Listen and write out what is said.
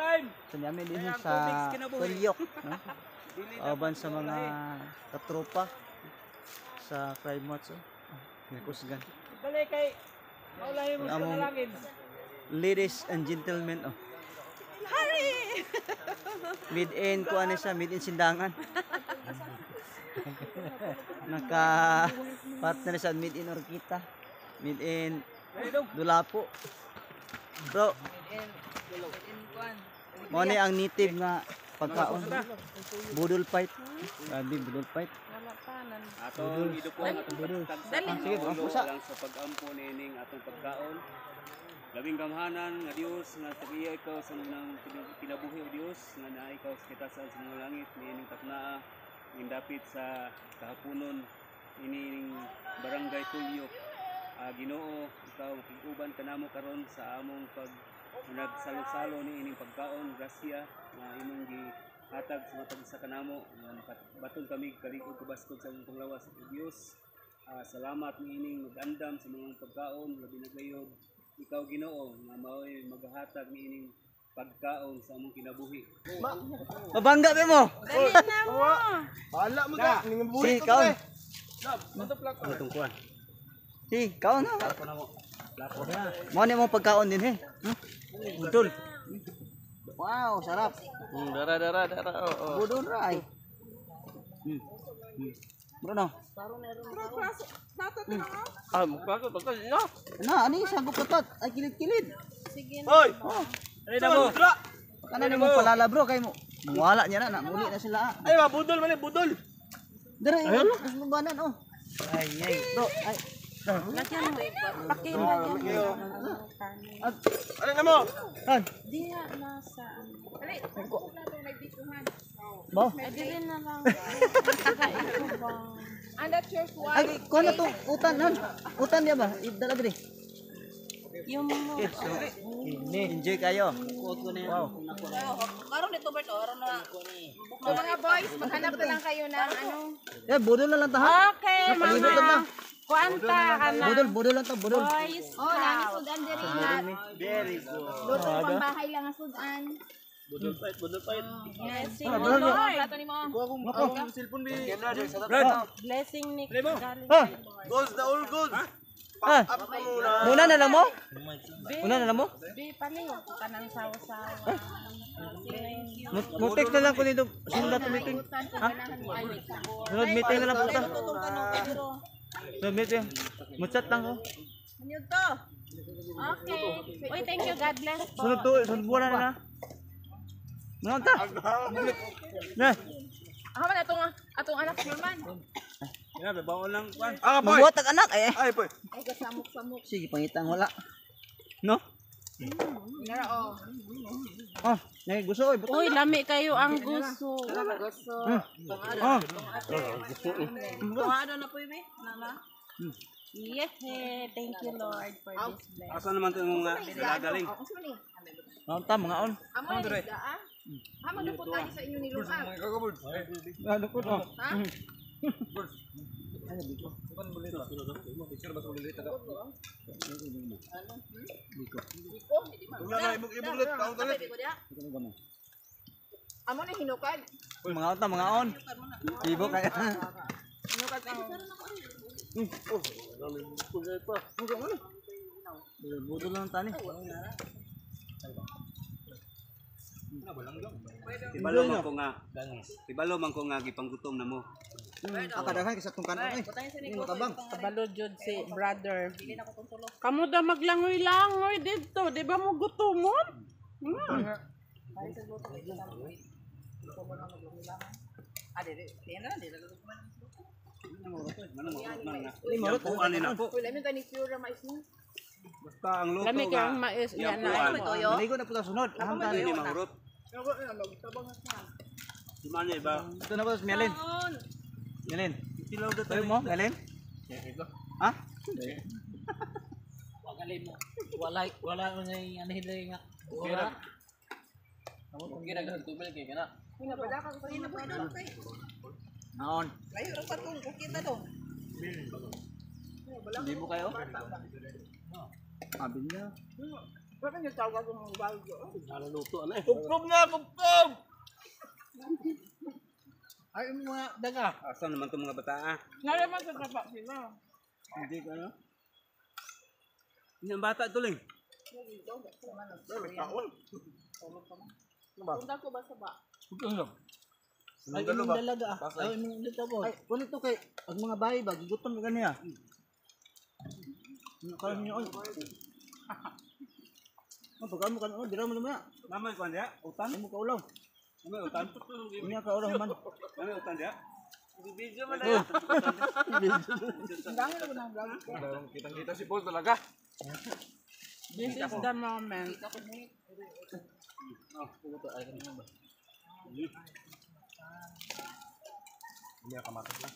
time. So namin din Kaya ang sa tubig kinabuhi. Tulyok, no? Dili na Aban sa po mga lahi. katropa sa Crime Watch, oh. Kusgan. Dali kay maulahi mo Ang sa among- nalangin. Ladies and gentlemen, oh. Hurry! Mid-in ko ano siya, mid-in Sindangan. Naka partner sa mid-in Orkita. Mid-in Dulapo. Bro, mo ni ang native nga pagkaon. Budol fight. Grabe, budol fight. Wala pa. Atong idukon atong pagtagsa Dali. Ah, sige, ang pusa. lang sa pag-ampo nining atong pagkaon. Labing gamhanan nga Dios nga tagiya ikaw sa mga kinabuhi, o Dios, nga naa ikaw sa kitasan sa mga langit niining taknaa indapit sa kahaponon ining Barangay Tulyok. Ah, Ginoo, ikaw makig-uban kanamo karon sa among pag nagsalo-salo ni ining pagkaon. Grasya nga imong gihatag sa matag isa kanamo nga makabaton kami kalig-ug kabaskog sa among panglawas, o Dios. Ah, salamat niining mag-andam sa mga pagkaon, labi na gayod ikaw, Ginoo, nga mao'y maghatag niining pagkaon sa among kinabuhi. Mabangga ba mo? Dali na mo! Bahala mo ka. Ning Si, kaon. Ano tong kuan? Si, kaon na. Mo ni mo pagkaon din eh. Huh? Budol. Wow, sarap. Dara dara dara. Oo. Budol ra ay. Bro no. Ah, mukha ko to no. Na, ani sago patat. Ay kilid-kilid. Sige na. Hoy. Oh. Dali na mo. Kana nimo palala, bro, kay mo. Mawala niya na, na muli na sila. Ah. Ay, mabudol man eh, budol. Dara, ayun, mas mabanan oh. Ay ay, bro, ay. Lagyan mo. Pakilagyan mo. Ano, kanin. Ano na mo? An, Di nga nasa ano. bo. Ay, dili na lang. Kain ko ba? And that's your Ay, kuha na to, utan han. Utan niya ba? Dala diri. Yung mo. Enjoy kayo. Wow. So mga boys, maghanap na lang kayo ng ano. Eh, budol na lang ta ha. Okay, Palibot mga na. kuanta ka na. Budol, budol lang ta, budol. Boys. Oh, nami sudan diri nga. Very good. Luto pang bahay lang ang sudan. Budol fight, budol fight. Blessing mo, Lord. Plato ni mo. Ako cellphone bi. Blessing ni galing Ah, kay Lord. Goals the all goals. ah. Up ka muna. Muna na lang mo? Muna na lang mo? Di, palihog ko ka ng sawa-sawa. Thank you. Mo text na lang ko nito. Sunod na meeting. Ha? Sunod meeting na lang puta. Sunod meeting. Mo chat lang ko. Okay. Uy, thank you. God bless po. Sunod to, sunod buwan na na. Mga ta. Na. Ako man atong atong anak Norman. Ina baon lang kuan. Ah, boy. Mabuhat ang anak eh. Ay, boy. Ay kasamok-samok. Sige, pangitang wala. No? Nara oh. Oh, nay gusto oy. Uy, lami kayo ang gusto. Oh. Yeah, thank you, Lord, for this blessing. Asa naman to imong nga dalagaling? Oh, unsa man ni? Mga ta, mga on. Amo na isda ah. Amo dupot tayo sa inyo ni Luang. Ano ko to? Ha? Wala na imong ibulit, taon talit. Amo na hinukad. Mga on ta, mga on. Ibo kaya. Hinukad ako. Budol lang tani. Ibalo man ko nga. Ibalo man ko nga gipanggutom na mo. Akadahan kasi atong kanon eh. Hindi matabang. Kabalo jud si brother. Kamu daw maglangoy-langoy dito, di ba mo gutomon? Manong maurot man nga. Yampuan ni nako. Wala mi tani pure mais mo. Basta ang luto Lami nga. kay ang mais niya na. Yampuan. Maligo na po ta sunod. Aham tani. Hindi maurot. Di man eh, ba? Ito na po sa Melin. Melin. Tilaw da Tayo mo, Melin? Ha? Wala wala mo na yung ano hila nga. Ora. Gira ka tubig kay kana. Naon. Hindi mo kayo? Sabi niya. Bakit niyo tawag ang baldo? Naluluto na eh. Kupkop na, kupkop! Ay, yung mga daga. Asa naman itong mga bata ah. Nalaman sa tapa sila. Hindi ko ano. Hindi ang bata tuloy. Punta ko ba sa ba? Ay, imong dalaga ah. Ay, imong dalaga. Ay, kuno to kay ang mga bahay ba gigutom ka niya. Ano karon niyo oy. Oh, pagka mo kanon, dira mo naman. Mamay ko niya, utan. Mo kaulaw. Mamay utan. Unya kaulaw man. Mamay utan diya. Kitang-kita si Paul talaga. This is the moment. Hindi ka kamatis lang.